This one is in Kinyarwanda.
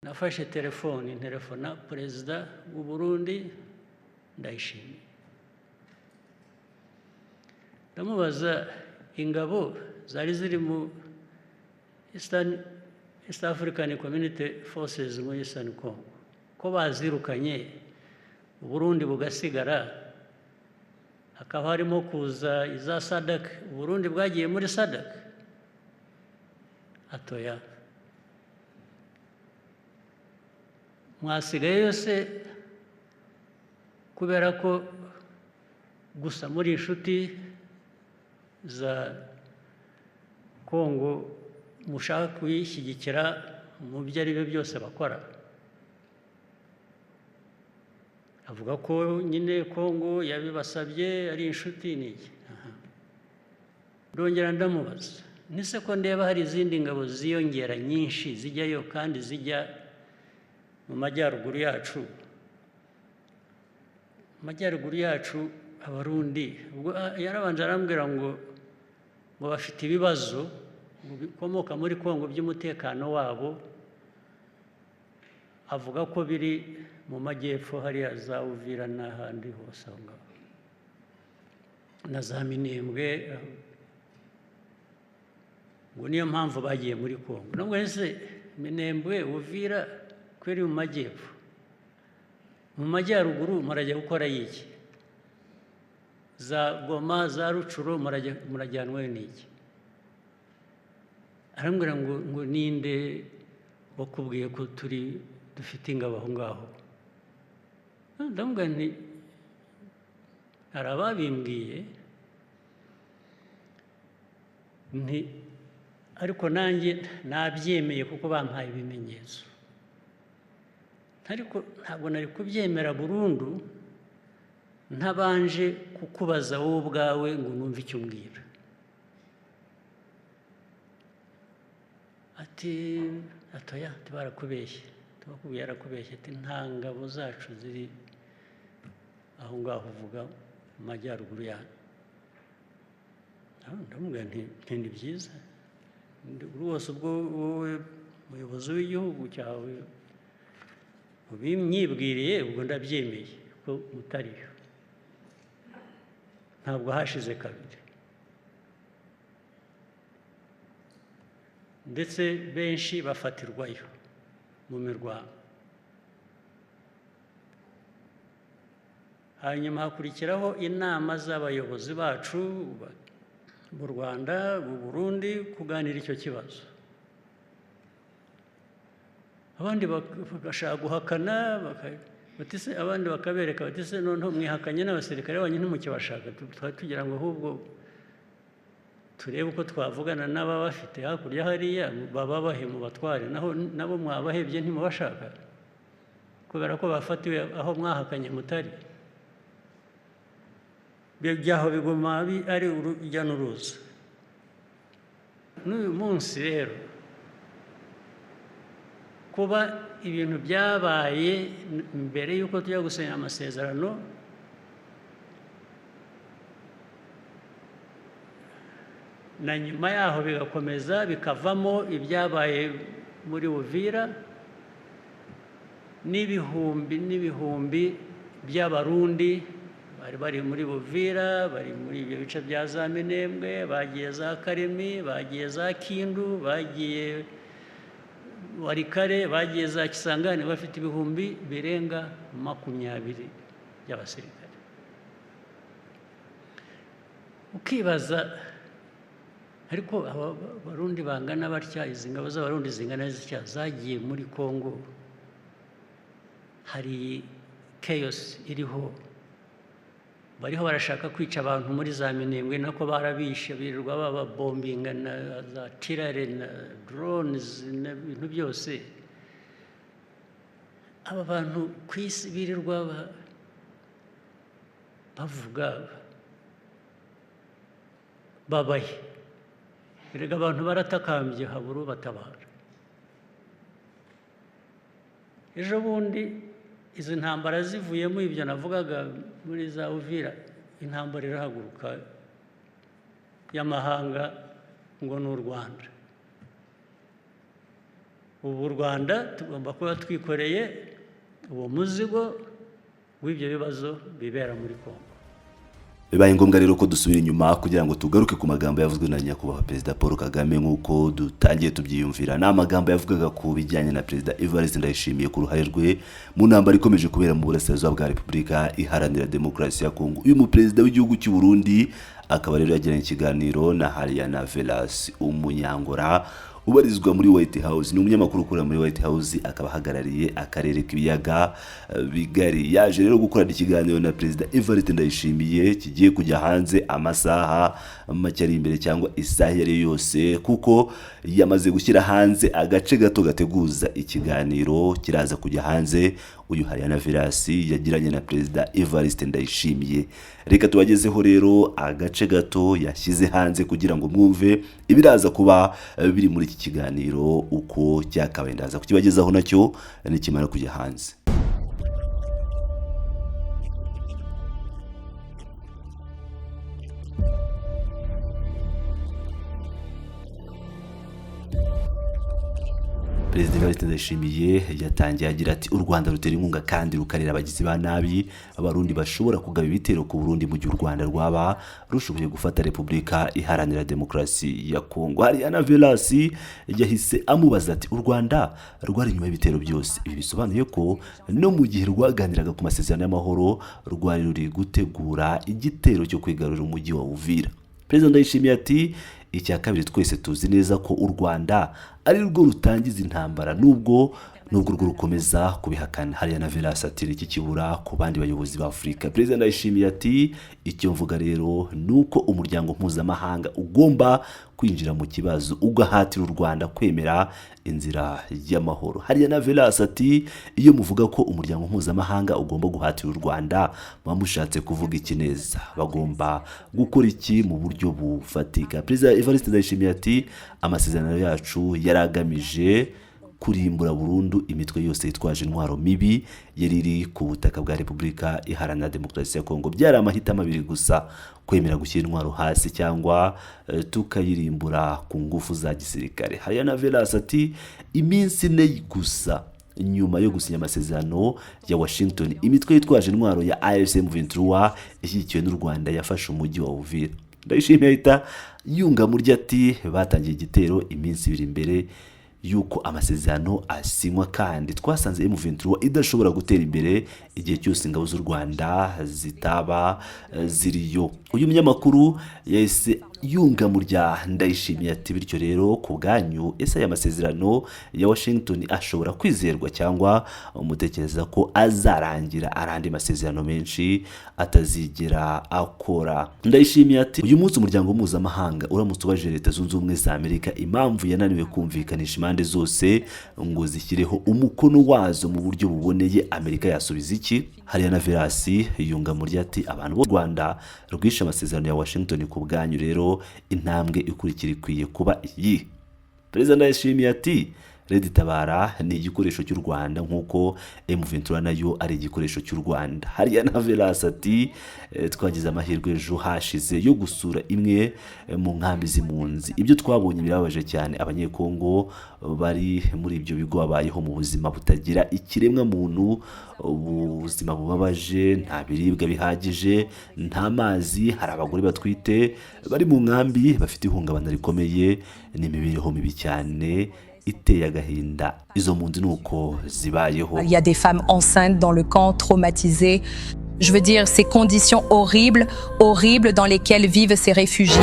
Nafashe telefoni, ntelefona Perezida w'u Burundi Ndayishimiye, ndamubaza ingabo zari ziri mu East African Community Forces muri Eastern Congo, ko bazirukanye, Uburundi bugasigara, hakaba harimo kuza iza SADC, Uburundi bwagiye muri SADC? Ati: "Oya." Mwasigayeyo se kubera ko gusa muri inshuti za Kongo, mushaka kuyishyigikira mu byo ari byo byose bakora? Avuga ko nyine Kongo yabibasabye, ari inshuti n'iki. Ndongera ndamubaza nise ko ndeba hari izindi ngabo ziyongera nyinshi zijyayo kandi zijya mu majyaruguru yacu, mu majyaruguru yacu Abarundi. Ubwo yarabanje arambwira ngo bafite ibibazo bikomoka muri Kongo by'umutekano wabo, avuga ko biri mu majyepfo hariya za Uvira n'ahandi hose aho ngaho na za Minembwe, ngo niyo mpamvu bagiye muri Kongo. Nubwo ese Minembwe, Uvira ko iri mu majyepfo, mu majyaruguru murajya gukora iki? Za Goma, za Rutshuru murajyanwayo n'iki? Arambwira ngo ninde wakubwiye ko turi dufite ingabo aho ngaho? Ndamubwira nti hari ababimbwiye, nti ariko nanjye nabyemeye kuko bampaye ibimenyetso, ariko ntabwo nari kubyemera burundu ntabanje kukubaza wowe ubwawe ngo numve icyo umbwira. Ati: "Atoya, barakubeshye, tubakubwiye yarakubeshye." Ati: "Nta ngabo zacu ziri aho ngaho uvuga mu majyaruguru yanyu." Ndamubwira nti ni byiza rwose, ubwo wowe muyobozi w'igihugu cyawe ubinyibwiriye, ubwo ndabyemeye ko mutariyo. Ntabwo hashize kabiri, ndetse benshi bafatirwayo mu mirwano, hanyuma hakurikiraho inama z'abayobozi bacu mu Rwanda, mu Burundi, kuganira icyo kibazo. Abandi bagashaka guhakana, abandi bakabereka bati: "Se noneho mwihakanye n'abasirikare banyu ntimukibashaka? Twari tugira ngo ahubwo turebe uko twavugana n'ababafite hakurya hariya, bababahe mu batware, naho nabo mwabahebye, ntimubashaka kubera ko bafatiwe aho mwahakanye mutari." Byaho biguma ari urujya n'uruza. N'uyu munsi rero, kuba ibintu byabaye mbere y'uko tujya gusinya amasezerano, na nyuma yaho bigakomeza bikavamo ibyabaye muri Uvira, n'ibihumbi n'ibihumbi by'Abarundi bari bari muri Uvira, bari muri ibyo bice bya za Minembwe, bagiye za Karemi, bagiye za Kindu, bagiye Warikare, bagiye za Kisangani, bafite ibihumbi birenga 20 by'abasirikare. Ukibaza ariko aba Barundi bangana batya, izi ngabo z'Abarundi zingana zitya zagiye muri Kongo, hari chaos iriho, bariho barashaka kwica abantu muri za Minembwe, nako barabishe, birirwa bababombinga na za tirare na drones n'ibintu byose. Aba bantu ku isi birirwa bavuga babahe? Erega abantu baratakambye, habura ubatabara. Ejo bundi izi ntambara zivuyemo ibyo navugaga muri za Uvira, intambara irahaguruka y'amahanga ngo ni u Rwanda. Ubu u Rwanda tugomba kuba twikoreye uwo muzigo w'ibyo bibazo bibera muri Kongo. Bibaye ngombwa rero ko dusubira inyuma kugira ngo tugaruke ku magambo yavuzwe na Nyakubahwa Perezida Paul Kagame. Nk'uko dutangiye tubyiyumvira, ni amagambo yavugaga ku bijyanye na Perezida Evariste Ndayishimiye, ku ruhare rwe mu ntambara ikomeje kubera mu burasirazuba bwa Repubulika Iharanira Demokarasi ya Kongo. Uyu muperezida w'igihugu cy'u Burundi akaba rero yagiranye ikiganiro na Hariana Velas, Umunyangora ubarizwa muri White House. Ni umunyamakuru ukorera muri White House, akaba ahagarariye akarere k'ibiyaga bigari. Yaje rero gukorana ikiganiro na Perezida Evariste Ndayishimiye kigiye kujya hanze amasaha make ari imbere cyangwa isaha iyo ari yo yose, kuko yamaze gushyira hanze agace gato gateguza ikiganiro kiraza kujya hanze uyu Hariana Velas yagiranye na Perezida Evariste Ndayishimiye. Reka tubagezeho rero agace gato yashyize hanze kugira ngo mwumve ibiraza kuba biri muri iki kiganiro uko cyakabaye. Ndaza kukibagezaho nacyo nikimara kujya hanze. Perezida Evariste Ndayishimiye yatangiye agira ati: "U Rwanda rutera inkunga kandi rukarera abagizi ba nabi Abarundi bashobora kugaba ibitero ku Burundi mu gihe u Rwanda rwaba rushoboye gufata Repubulika Iharanira Demokarasi ya Kongo." Hariana Velas yahise amubaza ati: "U Rwanda rwari inyuma y'ibitero byose. Ibi bisobanuye ko no mu gihe rwaganiraga ku masezerano y'amahoro rwari ruri gutegura igitero cyo kwigarurira umujyi wa Uvira." Perezida Ndayishimiye ati: "Icya kabiri, twese tuzi neza ko u Rwanda ari rwo rutangiza intambara, nubwo rwo rukomeza kubihakana." Hariana Velas ati: "Iki kibura ku bandi bayobozi ba Afurika?" Perezida Ndayishimiye ati: "Icyo mvuga rero ni uko umuryango mpuzamahanga ugomba kwinjira mu kibazo, ugahatira u Rwanda kwemera inzira y'amahoro." Hariana Velas ati: "Iyo muvuga ko umuryango mpuzamahanga ugomba guhatira u Rwanda, muba mushatse kuvuga iki neza? Bagomba gukora iki mu buryo bufatika?" Perezida Evariste Ndayishimiye ati: "Amasezerano yacu yari agamije kurimbura burundu imitwe yose yitwaje intwaro mibi yari iri ku butaka bwa Repubulika Iharanira Demokarasi ya Kongo. Byari amahitamo abiri gusa: kwemera gushyira intwaro hasi cyangwa tukayirimbura ku ngufu za gisirikare." Hariana Velas ati: "Iminsi 4 gusa nyuma yo gusinya amasezerano ya Washington, imitwe yitwaje intwaro ya AFC M23 ishyigikiwe n'u Rwanda yafashe umujyi wa Uvira." Ndayishimiye ahita yunga murya ati: "Batangiye igitero iminsi 2 mbere yuko amasezerano asinywa, kandi twasanze M23 idashobora gutera imbere igihe cyose ingabo z'u Rwanda zitaba ziriyo." Uyu munyamakuru yahise yunga mu rya Ndayishimiye ati: "Bityo rero ku bwanyu, ese aya masezerano ya Washington ashobora kwizerwa, cyangwa mutekereza ko azarangira ari andi masezerano menshi atazigera akora?" Ndayishimiye ati: "Uyu munsi umuryango mpuzamahanga uramutse ubajije Leta Zunze Ubumwe za Amerika impamvu yananiwe kumvikanisha impande zose ngo zishyireho umukono wazo mu buryo buboneye, Amerika yasubiza iki?" Hariana Velas yunga muri ati: "Abantu b'u Rwanda rwishe amasezerano ya Washington. Ku bwanyu rero, intambwe ikurikira ikwiye kuba iyi?" Perezida Ndayishimiye ati: "Red Tabara ni igikoresho cy'u Rwanda nk'uko M23 nayo ari igikoresho cy'u Rwanda." Hariana Velas ati: "Twagize amahirwe ejo hashize yo gusura imwe mu nkambi z'impunzi. Ibyo twabonye birababaje cyane. Abanyekongo bari muri ibyo bigo babayeho mu buzima butagira ikiremwa muntu, ubuzima bubabaje, nta biribwa bihagije, nta mazi. Hari abagore batwite bari mu nkambi bafite ihungabana rikomeye n'imibereho mibi cyane iteye agahinda. Izo mpunzi ni uko zibayeho." Il y a des femmes enceintes dans le camp, traumatisées. Je veux dire, ces conditions horribles, horribles dans lesquelles vivent ces réfugiés.